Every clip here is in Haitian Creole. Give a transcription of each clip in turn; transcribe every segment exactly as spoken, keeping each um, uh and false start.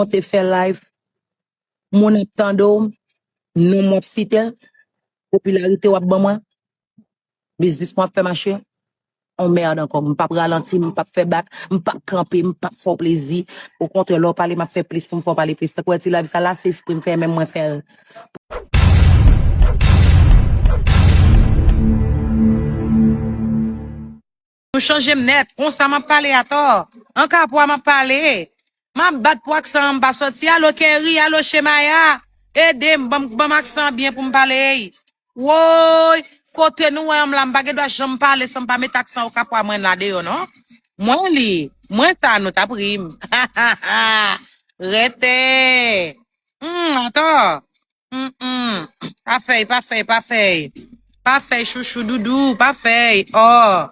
Ou te fè live, moun ap tande w, non m w ap site, popilarite w ap ban mwen, biznis mwen ap fè mache, on mèd ankò. M p ap ralanti, m p ap fè bak, m p ap kanpe, m p ap fè w plezi. Okontrè, lè w pale, m ap fè plis pou m fè w pale plis. Tankou w wè ti live sa la, se espre m fè, men mwen fè l. Nou chanje m nèt. Konsa m ap pale atò. An kapwa m ap pale. M ap bat pou aksan an pa soti. Alo Keri, alo Chemaya. Ede m, ban m, ban m aksan an byen pou m pale. Woy, kote nou wè m la, m pa gen dwa janm pale san m pa met aksan o kapwa mwen la deyò, non. Mwen li, mwen sa nou t ap ri m. Rete. Hmm, atò. Mm, mm. Pa fèy, pa fèy, pa fèy. Pa fèy, chouchou, doudou, pa fèy. Oh.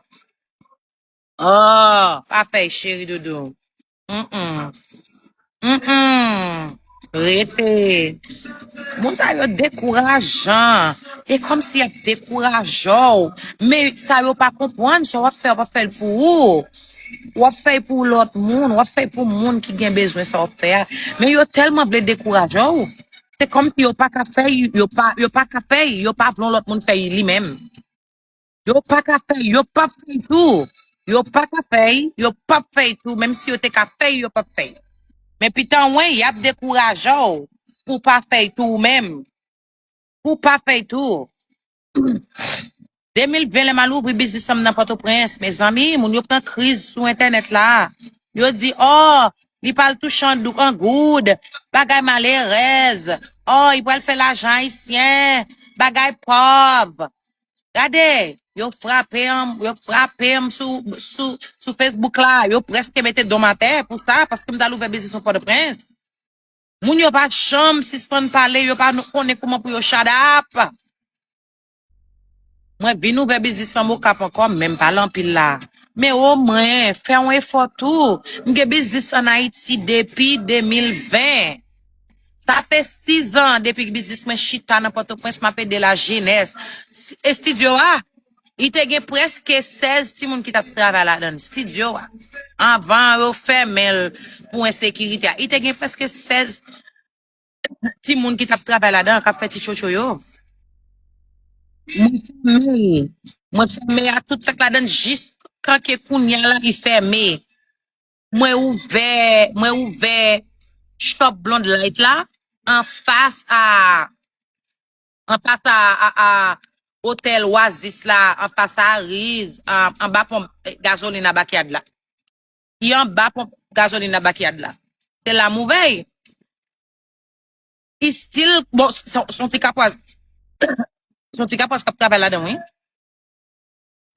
Oh, pa fèy, cheri doudou. Mm, mm. Mm, mm. Rete. Moun sa yo dekourajan. E kòmsi y ap dekouraje w. Men sa yo pa konprann, sa w ap fè, w ap fè l pou ou. W ap fè l pou lòt moun, w ap fè l pou moun ki gen bezwen sa w ap fè a. Men yo tèlman vle dekouraje w. Se kòmsi yo pa ka fè, yo pa, yo pa ka fè, yo pa vle yon lòt moun fè li menm. Yo pa ka fè, yo p ap fè tou. Yo pa ka fè, yo p ap fè tou. Menm si yo te ka fè, yo p ap fè. Men pitanwen, y ap dekouraje w pou pa fè tou ou menm. Pou pa fè tou. De mil ven lè m al ouvri biznis an m nan Pòtoprens, mezanmi, moun yo pran kriz sou entènèt la. Yo di, oh, li pral touche an dou-, an goud, bagay malerèz, oh, li pral fè lajan ayisyen, bagay pòv. Gade, yo frape m, yo frape m sou, sou, sou Facebook la, yo prèske mete do m atè pou sa, paske m t al ouvè biznis mwen Pòtoprens. Moun yo pa janm sispann pale, yo pa konnen kouman pou yo shut up. Mwen vin ouvè biznis an Okap ankò, men m pale anpil la. Men omwen, fè yon efò tou. M gen biznis ann Ayiti depi de mil ven. Sa fè sis an depi biznis mwen chita nan Pòtoprens, m ap ede lajenès. S-, estidyo a, li te gen prèske sèz timoun ki t ap travay ladan l, estidyo a. Anvan yo fèmen l pou ensekirite a, li te gen prèske sèz timoun ki t ap travay ladan, k ap fè ti tchotcho yo. Mwen fèmen, mwen fèmen a tout sa k ladan l jiskanke kounye a la li fèmen. Mwen ouvè, mwen ouvè Shop Blonde Light la anfas a, anfas a, a, a Otèl Oasis la, anfas a Riz, an, anba ponp gazolin a Bakyard la. Li anba ponp gazolin a Bakyard la. Se la m ouvè. Li still, bon, se, se yon ti kapwaz. Se yon ti kapwaz k ap travay ladan, wi.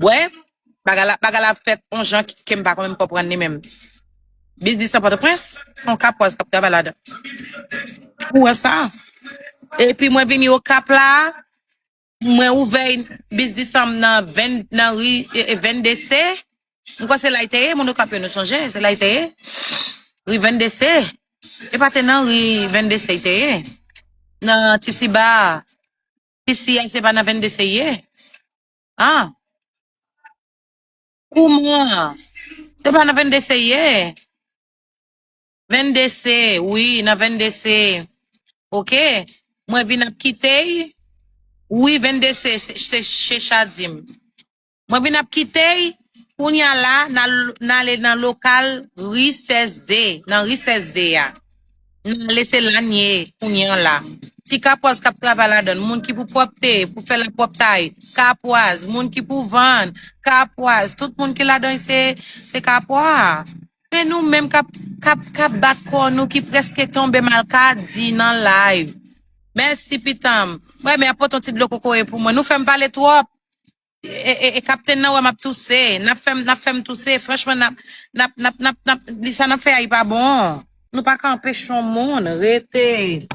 Wè, bagay la, bagay la fèt yon jan ke, ke m pa konn menm konprann li menm. Biznis nan Pòtoprens, se yon kapwaz k ap travay ladan. Ou wè sa? Epi mwen vini Okap la, mwen ouvè biznis an m nan ven, nan ri, e, e, venn de se. M kwè se la l te ye, moun Okap yo nou sonje, se la l te ye. Ri venn de se. E pa te nan ri venn de se l te ye. Nan Tipsy Bar. Tipsy a se pa nan venn de se l ye. Ah. Kouman? Se pa nan venn de se l ye. Venn de se, wi, nan venn de se. Ok. Mwen vin ap kite l. Wi, venn de se, se, se, se Chadim. Mwen vin ap kite l. Kounye a la, n al, n ale nan lokal ri sèz de, nan ri sèz de a. N ale se la n ye, kounye a la. Ti kapwaz k ap travay ladan l, moun ki pou pwòpte, pou fè lapwòptay, kapwaz, moun ki pou vann, kapwaz, tout moun ki ladan l se, se kapwa. Men nou menm k ap, k ap, k ap bat kò nou ki prèske tonbe malkadi nan live. Mèsi pitanm. Mwen men ap pote yon ti dlo kokoye pou mwen. Nou fè m pale twòp. E, e, e kaptenn nan wè m ap touse. N ap fè m, n ap fè m touse. Franchman, n ap, n ap, n ap, n ap, n ap, li sa n ap fè a, li pa bon. Nou pa ka anpeche yon moun rete.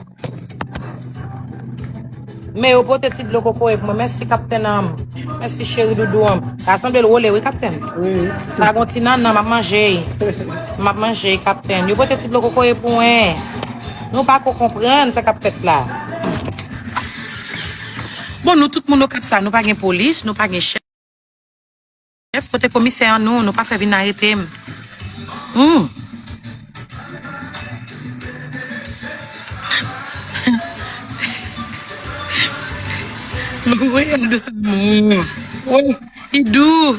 Men yo pote ti dlo kokoye pou mwen. Mèsi, kaptenn an m. Mèsi, cheri doudou an m. Sa sanble l wole, wi, kaptenn. Wi, wi. Sa gon ti nannan, m ap manje. M ap manje, kaptenn. Yo pote ti dlo kokoye pou mwen. Nou pa ko konprann sa k ap fèt la. Bon, nou tout moun Okap sa, nou pa gen polis, nou pa gen chèf. Chèf, kote komisè an nou, nou pa fè vin arete m. Hmm. Wi, a dous amou. Wi, i dou.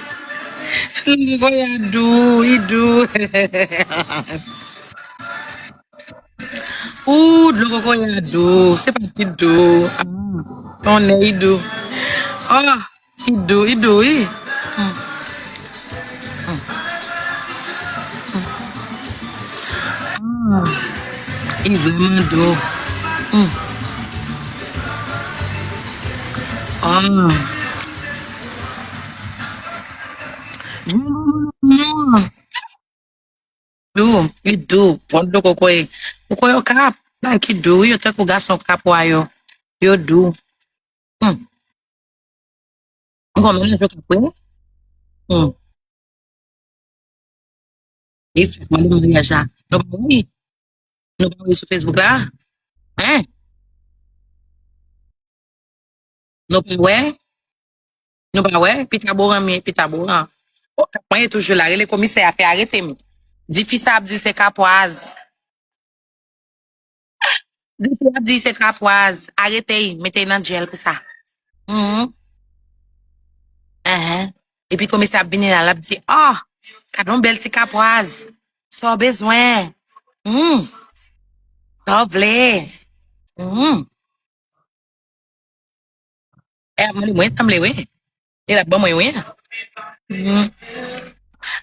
Wi, a dou, i dou. Ooh, dlo kokoye a dou. Se pa ti dou. Ah, tonnè, i dou. Ah, i dou, i dou, wi. Hmm. Hmm. Hmm. Ah, i vrèman dou. Hmm. Ah. Dlo kokoye. Dou, li dou. Bon, dlo kokoye. Kokoye yo ka bay ki dou, wi, yo tankou gason kapwa yo. Yo dou. Hmm. M konn menm jan kapwa. Hmm. E fèk mande maryaj la. Nou pa wè? Nou pa wè sou Facebook la? Hein? Nou pa wè? Nou pa wè? Pita Boran, men Pita Boran. O, Kap mwen toujou la. Rele komisè a, fè arete m. Di fi sa ap di se kapwaz. Di fi ap di se kapwaz. Arete y, mete y nan djèl pou sa. Mhm. Epi komisè ap vini la, l ap di, oh, gade yon bèl ti kapwaz. Sa w bezwen? Hmm. Sa w vle? Hmm. E ap mande mwen, sanble, wi. E l ap ban mwen, wi. Hmm.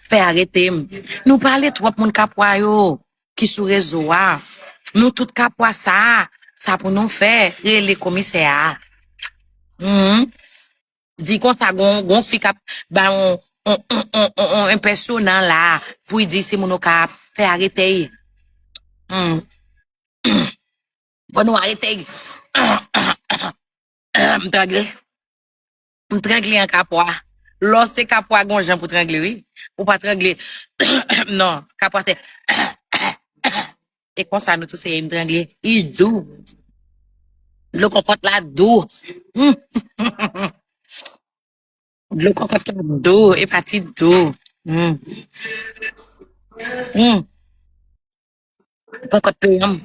Fè arete m. Nou pale twòp moun kapwa yo ki sou rezo a. Nou tout kapwa sa, sa pou nou fè, rele komisè a. Hmm. Di konsa, gon, gon fi k ap ba yon, yon, yon, yon, yon, yon enpèsonan la, pou y di se moun Okap, fè arete y. Hmm. Fò nou arete y. M trangle. M trangle an kapwa. Lè w se kapwa, gon jan pou trangle, wi. Ou pa trangle. Non, kapwa se. E konsa nou tou se m trangle. I dou. Dlo kòkòt la dou. Hmm. Dlo kòkòt la dou, e pa ti dou. Hmm. Hmm. Kòkòt peyan m.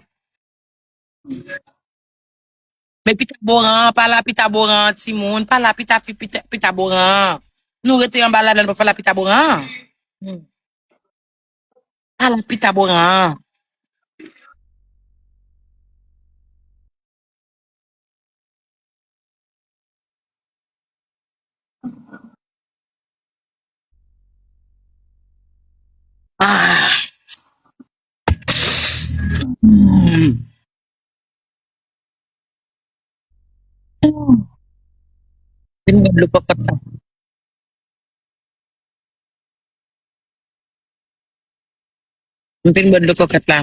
Men Pita Boran, pa la Pita Boran, timoun, pa la Pita fi, Pita, Pita Boran. Nou rete anba ladan, pa la Pita Boran. Hmm. Pa la Pita Boran. Ah. Hmm. Vin bwè dlo kòkòt la. M fin bwè dlo kòkòt la.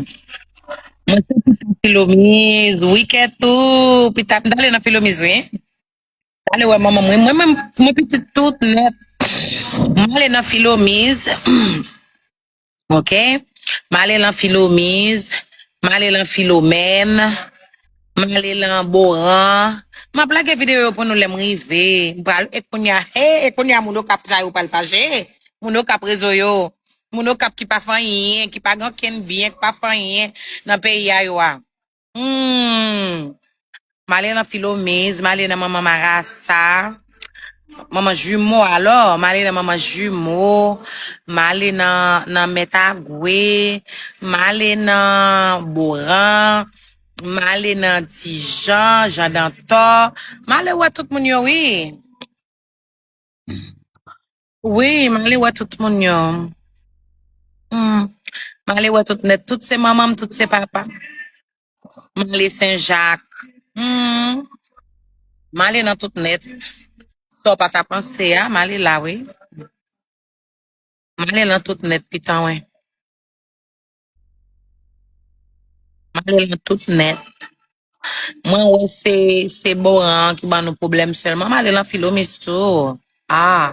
Mwen se Pita Filomiz, wi kè tou. Pita, m t ale nan Filomiz, wi. M t ale wè manman mwen. Mwen, mwen, mwen pitit tout nèt. M ale nan Filomiz. Ok? M ale nan Filomiz. M ale nan Filomèn. M ale nan Boran. M ap lage videyo yo pou nou lè m rive. M pral, e kounye a, he, e kounye a moun Okap sa yo pral fache. Moun Okap rezo yo. Moun Okap ki pa fè anyen, ki pa gen okenn byen, ki pa fè anyen nan peyi a yo a. Hmm. M ale nan Filomiz, m ale nan manman Marasa. Manman Jimo, alò, m ale nan manman Jimo, m ale nan, nan Mèt Agwe, m ale nan Boran, m ale nan Ti Jan, Jan Dantò, m ale wè tout moun yo, wi. Wi, m ale wè tout moun yo. Hmm. M ale wè tout nèt, tout se manman m, tout se papa m. M ale Senjak. Hmm. M ale nan tout nèt. Sa w pa ta panse a, m ale la, wi. M ale nan tout nèt, pitan, wi. M ale nan tout nèt. Mwen wè se, se Boran an ki ban nou pwoblèm sèlman. M ale nan Filomiz tou. Ah.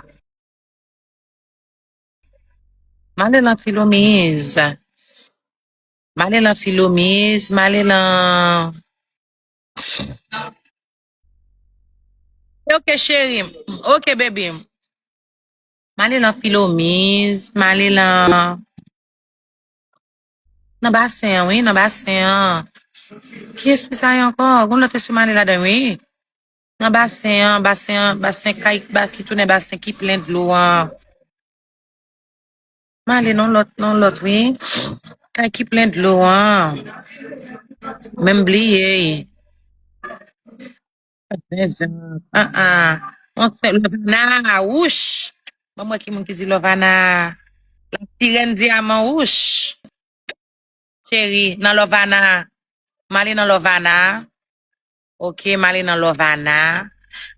M ale nan Filomiz. M ale nan Filomiz, m ale nan... Ok, cheri. Ok, baby. M ale nan Filomiz, m ale nan, nan basen an, wi, nan basen an. Ki espri sa ye ankò? Gon lòt espri m ale ladan, wi. Nan basen an, basen an, basen kay ba ki tounen basen ki plen dlo an. M ale nan lòt, nan lòt, wi. Kay ki plen dlo an. Men m bliye. An, an. On se Lovana, wouch. Ban m wè ki moun ki di Lovana. La sirèn diyaman, wouch. Cheri, nan Lovana. M ale nan Lovana. Ok, m ale nan Lovana.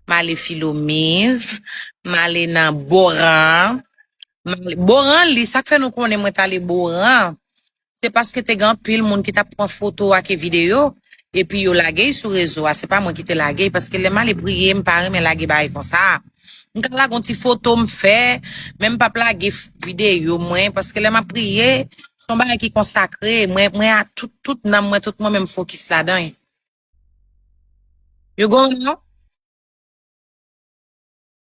M ale Filomiz. M ale nan Boran. M ale, Boran, li, sa k fè nou konnen mwen t ale Boran. Se paske te gen anpil moun ki t ap pran foto ak videyo, epi yo lage y sou rezo a. Se pa mwen ki te lage y, paske lè m ale priye, m pa renmen lage bagay konsa. M ka lage yon ti foto m fè, men m p ap lage f-, videyo mwen, paske lè m ap priye, se yon bagay ki konsakre. Mwen, mwen a tout, tout nanm mwen, tout mwen menm fokis ladan l. You go now?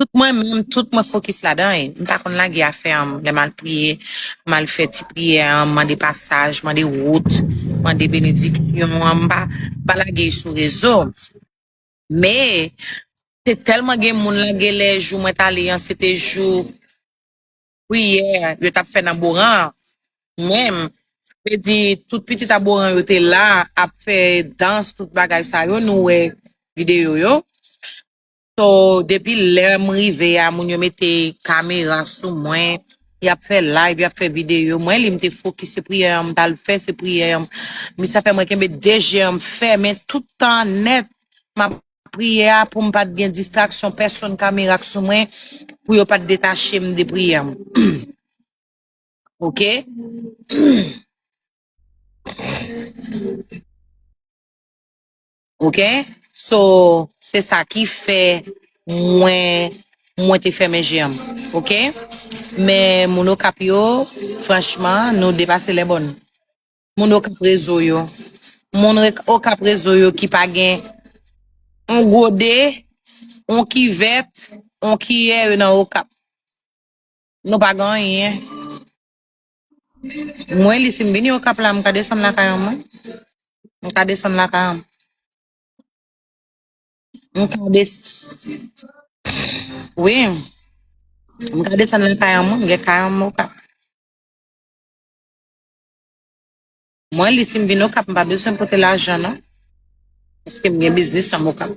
Tout mwen menm, tout mwen fokis ladan l. M pa konn lage afè an, lè m al priye, m al fè ti priyè an, mande pasaj, mande wout, mande benediksyon an, m pa, m pa lage l sou rezo. Men, te tèlman gen moun lage lè jou mwen t ale an, se te jou priyè yo t ap fè nan Boran an. Men, sa vle di, tout pitit a Boran yo te la, ap fè dans, tout bagay sa yo, nou wè videyo yo. So, depi lè m rive a, moun yo mete kamera sou mwen, y ap fè live, y ap fè videyo. Mwen, li, m te fokis, se priyè an m t al fè, se priyè an. Men sa fè mwen kenbe de je an m fèmen tout tan nèt. M ap priye a pou m pa t gen distraksyon pèsonn, kamera k sou mwen, pou yo pa t detache m de priyè m. Ok? Ok? So, se sa ki fè mwen, mwen te fèmen je an m. Ok? Men moun Okap yo, franchman, nou depase lè bòn. Moun Okap rezo yo. Moun re-, Okap rezo yo ki pa gen on gode, on kivèt, on kiyè yo nan Okap. Nou pa gen anyen. Mwen, li, si m vini Okap la, m ka desann lakay an mwen. M ka desann lakay an. M ka des-, wi. M ka desann lakay an mwen, m gen kay an mwen Okap. Mwen, li, si m vin Okap, m pa bezwen pote lajan, non. Paske m gen biznis an Okap.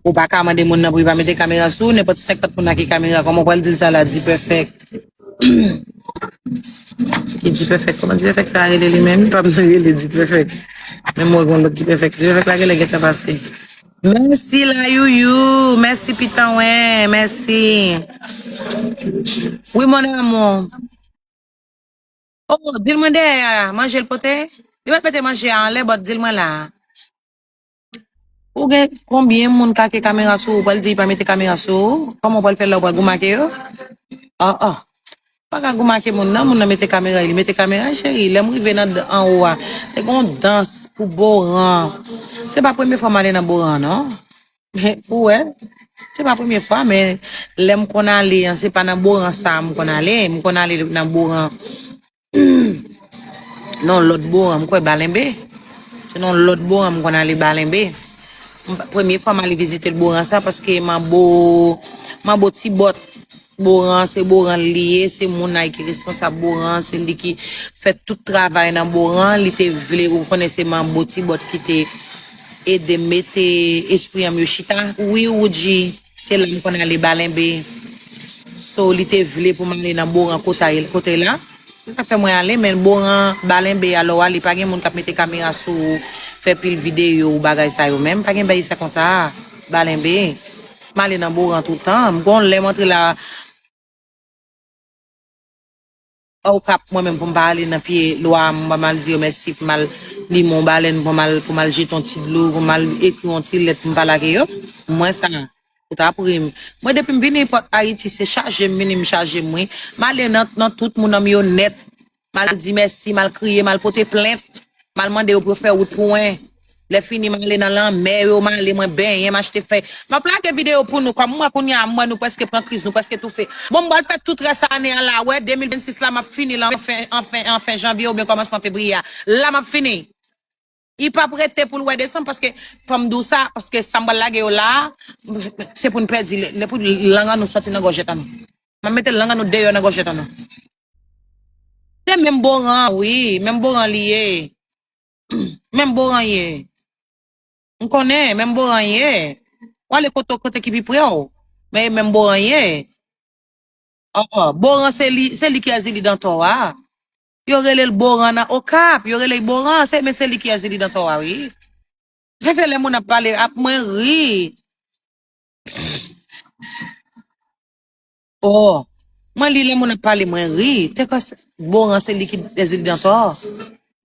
Ou pa ka mande moun nan pou li pa mete kamera sou ou, nenpòt senkant moun ak kamera, kòman w pral di l sa la, Dipèfèk? Ki Dipèfèk? Kòman Dipèfèk sa rele li menm? Li pa bezwen rele Dipèfèk. Men mwen gen lòt Dipèfèk. Dipèfèk la genlè gentan pase. Mèsi la Youyou, mèsi Pitanwen, mèsi. Wi, mon amour. Oh, di l mwen dèyè a, manje l pote? Li mèt mete manje a anlè, but di l mwen la. Ou gen konbyen moun k ake kamera sou ou, pral di li pa mete kamera sou ou? Kòman w pral fè la, ou pral goumake yo? Ah, ah. Pa ka goumake moun nan, moun nan mete kamera, li mete kamera, cheri. Lè m rive nan, anwo a, te gen yon dans pou Boran. Se pa premye fwa m ale nan Boran, non. Ou wè, se pa premye fwa, men lè m konn ale an, se pa nan Boran sa a m konn ale. M konn ale nan Boran, nan lòt Boran, m kwè Balenbe. Se nan lòt Boran m konn ale Balenbe. M pa, premye fwa m ale vizite Boran sa, paske Manbo, Manbo Tibòt Boran, se Boran li ye, se moun ay ki responsab Boran, se li ki fè tout travay nan Boran, li te vle, ou konnen se Manbo Tibòt ki te ede m mete espri an m yo chita. Wi, Woodji, se la m konn ale Balenbe. So, li te vle pou m ale nan Boran kote, kote la. Se sa k fè mwen ale, men Boran, Balenbe, alò ale, pa gen moun k ap mete kamera sou ou, fè pil videyo ou bagay sa yo menm. Pa gen bagay sa konsa, Balenbe. M ale nan Boran toutan. M gon lè m antre la, Okap, mwen menm pou m pa ale nan pye lwa, m pa mal di yo mèsi, pou m al limen yon balèn, pou m al, pou m al jete yon ti dlo, pou m al ekri yon ti lèt, pou m pa lage yo. Mwen sa, ou ta pri m. Mwen depi m vini pòt Ayiti, se chaje m vini, m chaje m, wi. M ale nan, nan tout moun an m yo nèt. M al di mèsi, m al kriye, m al pote plent, m al mande yo pou yo fè wout pou mwen. Lè fini, m ale nan lanmè yo, m ale, mwen benyen, m achte fèy. M ap lage videyo pou nou, kòm m wè kounye a, m wè nou prèske pran kriz, nou prèske toufe. Bon, m pral fè tout rès ane a la, wè, de mil vennsis la, m ap fini l an fen, an fen, an fen janvye oubyen kòmansman fevriye a. La, m ap fini. Li p ap rete pou l wè desanm, paske, fò m di w sa, paske sa m pral lage yo la, se pou n pèdi, lè, lè pou lang an nou sòti nan gòjèt an nou. M ap mete lang an nou deyò nan gòjèt an nou. Se menm Boran, wi, menm Boran li ye. Menm Boran ye. M konnen, menm Boran ye. W ale kote, kote ki pi pre w. Men menm Boran ye. Oh, oh, Boran se li, se li ki Èzili Dantò a. Yo rele l Boran nan Okap, yo rele l Boran, se, men se li ki Èzili Dantò a, wi. Se fè lè moun ap pale, ap mwen ri. Oh, mwen li lè moun ap pale, mwen ri. Te kò se, Boran se li ki Èzili Dantò.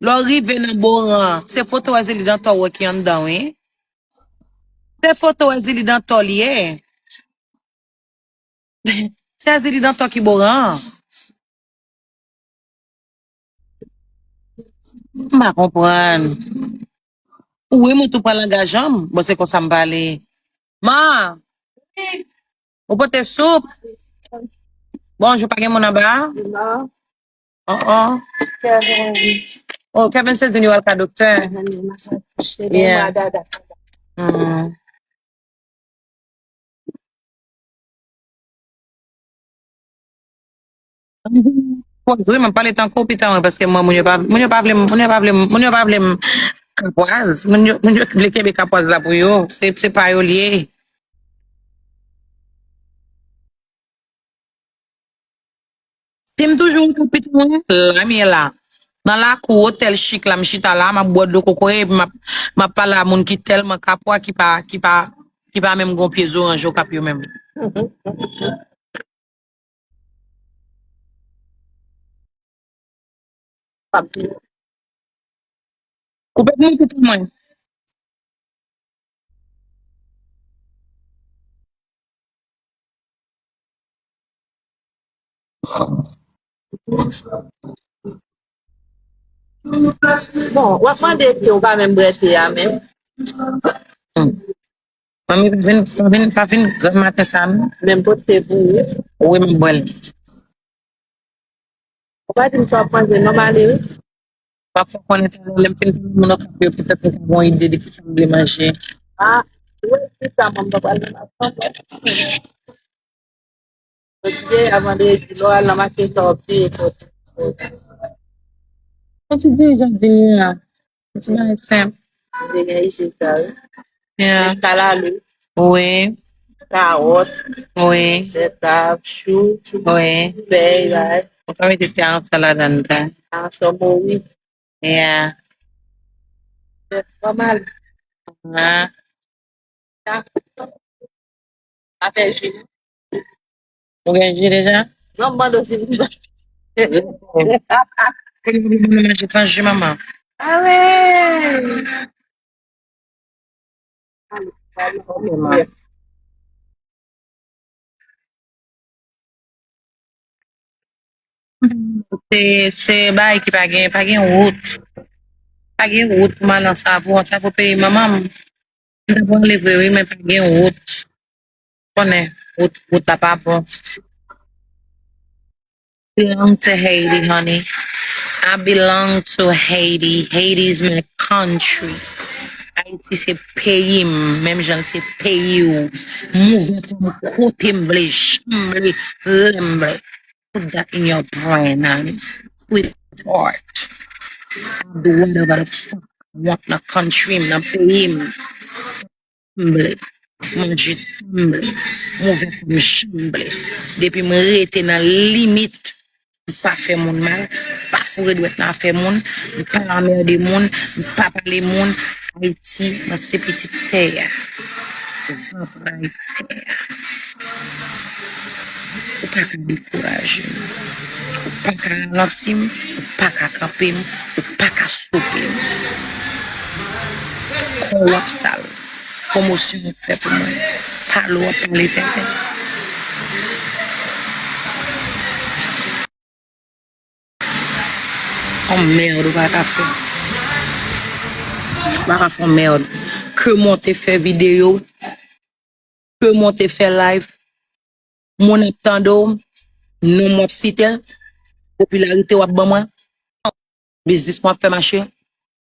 Lè w rive nan Boran, se foto Èzili Dantò w wè ki anndan, wi. Se foto Èzili Dantò li ye. Se Èzili Dantò ki Boran. M pa konprann. Ou wi, mwen tou pran langaj an m. Bon, se konsa m pale. Man! Ou pote soup? Bonjou, pa gen moun anba? Non. Oh, oh. Kevin. Oh, Kevin se di li al ka doktè. Yeah. Mm. Pòz wi, m ap pale tankou pita mwen, paske mwen, moun yo pa, moun yo pa vle m, moun yo pa vle m, moun yo pa vle m kapwaz. Moun yo, moun yo vle kenbe kapwaz la pou yo. Se, se pa yo l ye. Si m toujou wè pita mwen, la m ye la. Nan lakou otèl chik la, m chita la, m ap bwè dlo kokoye, epi m ap, m ap pale a moun ki tèlman kapwa, ki pa, ki pa, ki pa menm gon pye zoranj Okap yo menm. Koupe pou mwen, pita mwen. Bon, w ap mande te, ou pa menm bwè te a menm. Hmm. Manmi, pa vin, pa vin, pa vin granmaten sa, non. Menm pote pou ou. Wi, m bwè l. Ou pa di m sa w ap manje, non, m ale, wi. W ap fè konnen talè, lè m fin pale moun Okap yo, petèt nou ka gen yon ide de kisa m vle manje. Ah, wi, se sa, manman, pral nan masanm. Jodi a vandredi, lè w al nan mache sa w ap peye pou. Mwen ti dirijan di li a. Ti bagay senp. Li gen ide sa, wi. Yeah. Kalalou. Wi. Kawòt. Wi. Bètav, chou. Wi. Fèy, bagay. Ou ka mete ti ansa ladan, ta. Ansa mori. Yeah. Nòmal. Ah. Sa fè ji. Ou gen ji deja? Non, m mande w si m ba. Kounye a w manje san ji, manman. Ah wi. Se, se bagay ki pa gen, pa gen wout. Pa gen wout pou m al nan Savon. Savon peyi manman m. M ta pral vre, wi, men pa gen wout. Konnen, wout, wout la pa bon. Belong to Haiti, honey. I belong to Haiti. Haiti is my country. Ayiti se peyi m, menm jan l se peyi w. M ouvè kò m kote m vle, jan m vle, lè m vle. Put that in your brain, honey. Sweetheart. I do whatever the fuck I want nan country m, nan peyi m. M vle. Manje sa m vle. M ouvè kò m jan m vle. Depi m rete nan limit, m pa fè moun mal, m pa foure dwèt nan afè moun, m pa anmède moun, m pa pale moun. Ayiti, mwen se pitit tè a. Zantray tè a. Ou pa ka dekouraje m. Ou pa ka ralanti m. Ou pa ka kanpe m. Ou pa ka stope m. Kò w ap sal. Pwomosyon w ap fè pou mwen. Pale w ap pale tenten. On mèd ou pa ka fè. M pa ka fè yon mèd. Ke monte fè videyo, ke monte fè live, moun ap tande w, non m w ap site, popilarite w ap ban mwen, biznis mwen ap fè mache,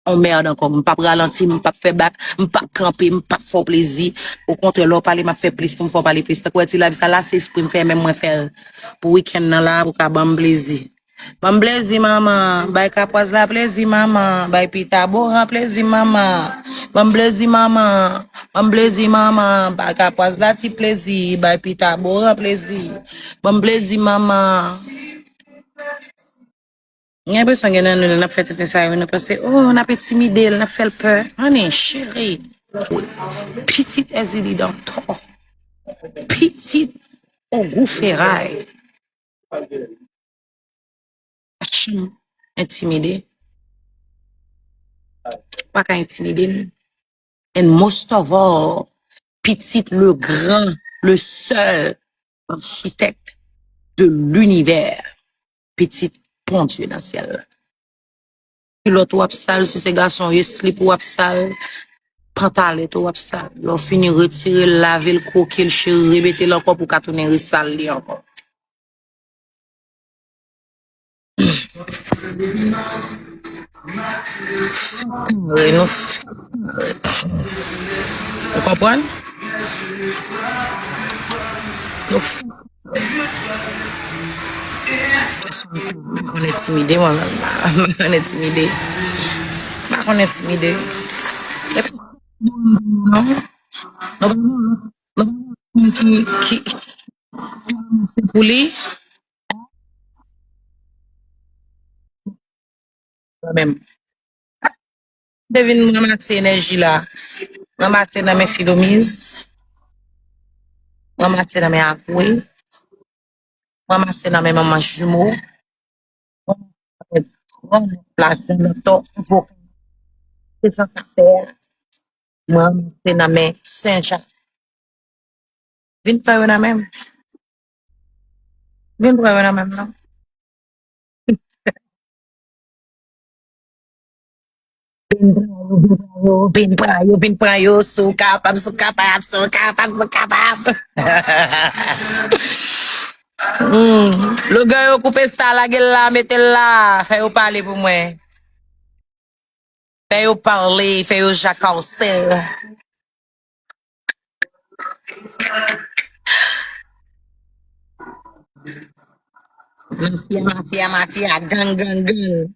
yon mèd ankò. M p ap ralanti, m p ap fè bak, m p ap kanpe, m p ap fè w plezi. Okontrè, lè w pale, m ap fè plis pou m fè w pale plis. Tankou wè ti live sa la, se espre m fè, men mwen fè l pou wikenn nan la, pou ka ban m plezi. Ban m plezi, manman. Bay kapwaz la plezi, manman. Bay pita boran plezi, manman. Ban m plezi, manman. Ban m plezi, manman. Bay kapwaz la ti plezi. Bay pita boran plezi. Ban m plezi, manman. Gen enpresyon gen nan nou, lè n ap fè tenten sa yo, nou panse, oh, n ap entimide l, n ap fè l pè. Honey, cheri. Pitit Ezili Dantò. Pitit Ogou Feray. Pa janm entimide. Pa ka entimide m. And most of all, pitit le grand, le seul architecte de l'univers, pitit Bondye nan syèl la. Kilòt ou ap sal, si se gason, ye slip ou ap sal, pantalèt ou ap sal. Lè w fini retire l, lave l, kwoke l, cheri, remete l ankò pou w ka tounen resal li ankò. Fèk kare, nou fèk kare. Ou konprann? Nou fèk kare. M pa konn entimide, mwen menm la. M pa konn entimide. M pa konn entimide. Epi, non, nou pa konn, nou pa konn ki, ki, ki, ki se pou li. Mwen menm. Te vin ranmase enèji la. Ranmase nan men Filomiz. Ranmase nan men Akwe. Ranmase nan men manman Jimo. Ranmase nan men gran nonb la, gran nonb avoka, prezantatè a. Mwen ranmase nan men Senjak. Vin pran yo nan men m. Vin pran yo nan men m, non. Vin pran yo, vin pran yo, vin pran yo, vin pran yo, si w kapab, si w kapab, si w kapab, si w kapab. Hmm. Lougè yo koupe sa, lage l la, mete l la, fè yo pale pou mwen. Fè yo pale, fè yo jakase. Mafya, mafya, mafya, gang, gang, gang.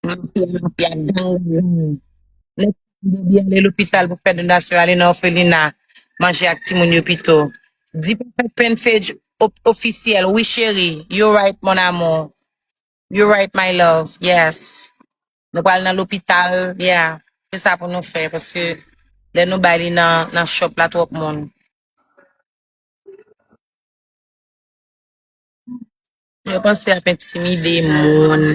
Mafya, mafya, gang, gang, gang. Nèg bebe ale lopital pou fè donasyon, ale nan òfelina, manje ak timoun yo pito. Di Perfect Pen Page o-, ofisyèl, wi cheri, you right, mon amour. You right, my love. Yes. Nou pral nan lopital. Yeah. Se sa pou nou fè, paske lè nou bay li nan, nan shop la, twòp moun. Yo panse y ap entimide moun.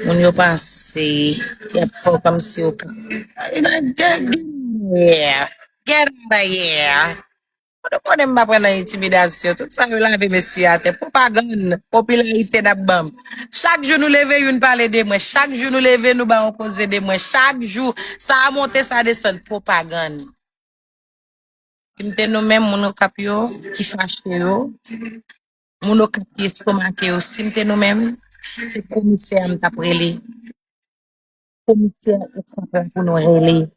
Moun yo panse y ap fè w kòmsi yo ka. Get, get, get out of here. Ou konnen m pa pran nan entimidasyon. Tout sa yo lave mesye atè. Pwopagann, popilarite n ap ban m. Chak jou nou leve, youn pale de mwen. Chak jou nou leve, nou ba yon koze de mwen. Chak jou, sa a monte, sa a desann. Pwopagann. Si m te nou menm, moun Okap yo, ki fache yo, moun Okap ki estomake yo, si m te nou menm, se komisè a m t ap rele. Komisè Okap la pou nou rele.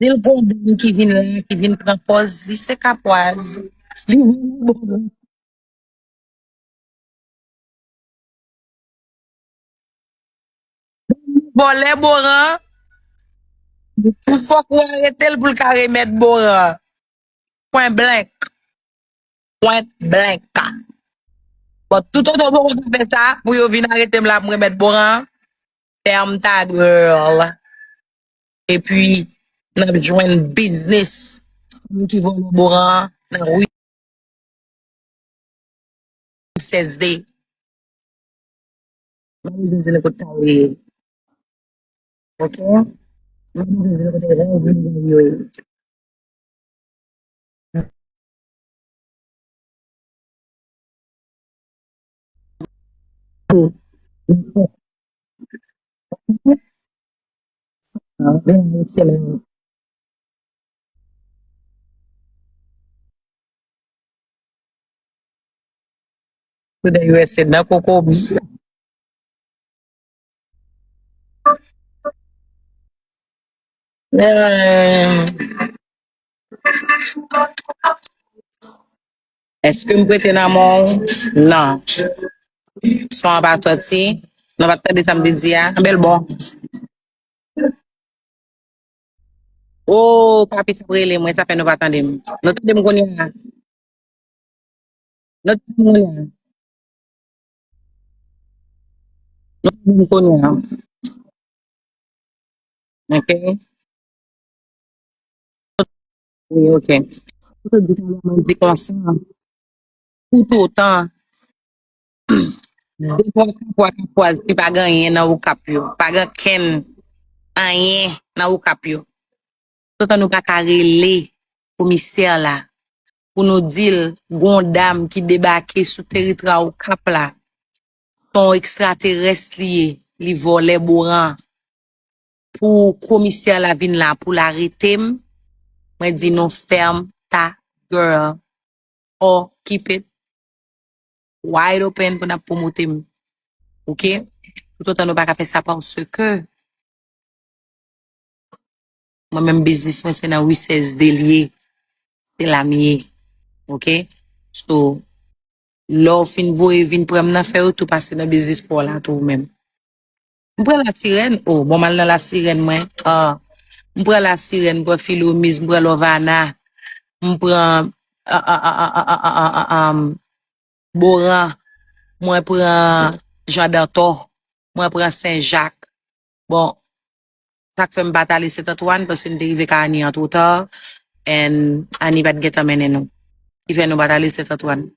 Di l gon dam ki vin la, ki vin pran pòz li se kapwaz. Li vin bon. Vòlè Boran, pou fòk ou arete l pou l ka remèt Boran. Pwen blank. Pwen blank. Bon, toutotan Boran pa fè sa, pou yo vin arete m la pou m remèt Boran, fèm ta girl. Epi, n ap jwenn biznis fanm ki vòlè Boran nan ri sèz de. M pa bezwen di nou kote kay yo ye. Oke? M pa bezwen di nou kote rèv nou yo ye. Byen, se menm. Toude U S A nan koko. Eh. Èske m prete nan men w? Non. Son an pa sòti. Nou pa t tande sa m te di a. Bèl bon. Oh, papi, sa rele mwen, sa fè nou pa tande m. Nou tande m kounye a? Nou tande m kounye a? Nou tande m kounye a? Ok. Wi, ok. Sa te di talè, mwen di konsa. Toutotan de twa kapwa kapwaz ki pa gen anyen nan Okap yo, pa gen kenn anyen nan Okap yo. Toutotan nou pa ka rele komisè la pou nou di l gon dam ki debake sou teritwa Okap la, se yon ekstraterès li ye, li vòlè boran. Pou komisè la vin la pou l arete m, mwen di nou fèm ta girl, okipe, wide open pou n ap pwomote m. Ok? Toutotan nou pa ka fè sa paske mwen menm biznis mwen se nan ri sèz de l ye. Se la m ye. Ok? So, lè w fin voye vin pran m nan, fè yo tou pase nan biznis pa w la tou ou menm. M pran La Sirèn, oh, bon, m al nan La Sirèn mwen. Ah, m pran La Sirèn, m pran Filomiz, m pran Lovana, m pran ah, ah, ah, ah, ah, ah, ah, ah, ah, Boran, mwen pran Jan Dantò, mwen pran Sen Jak. Bon, sa k fè m pa t ale Sent Antwann, paske n te rive ka Ani antwota, and Ani pa t gentan mennen nou. Ki fè nou pa t ale Sent Antwann.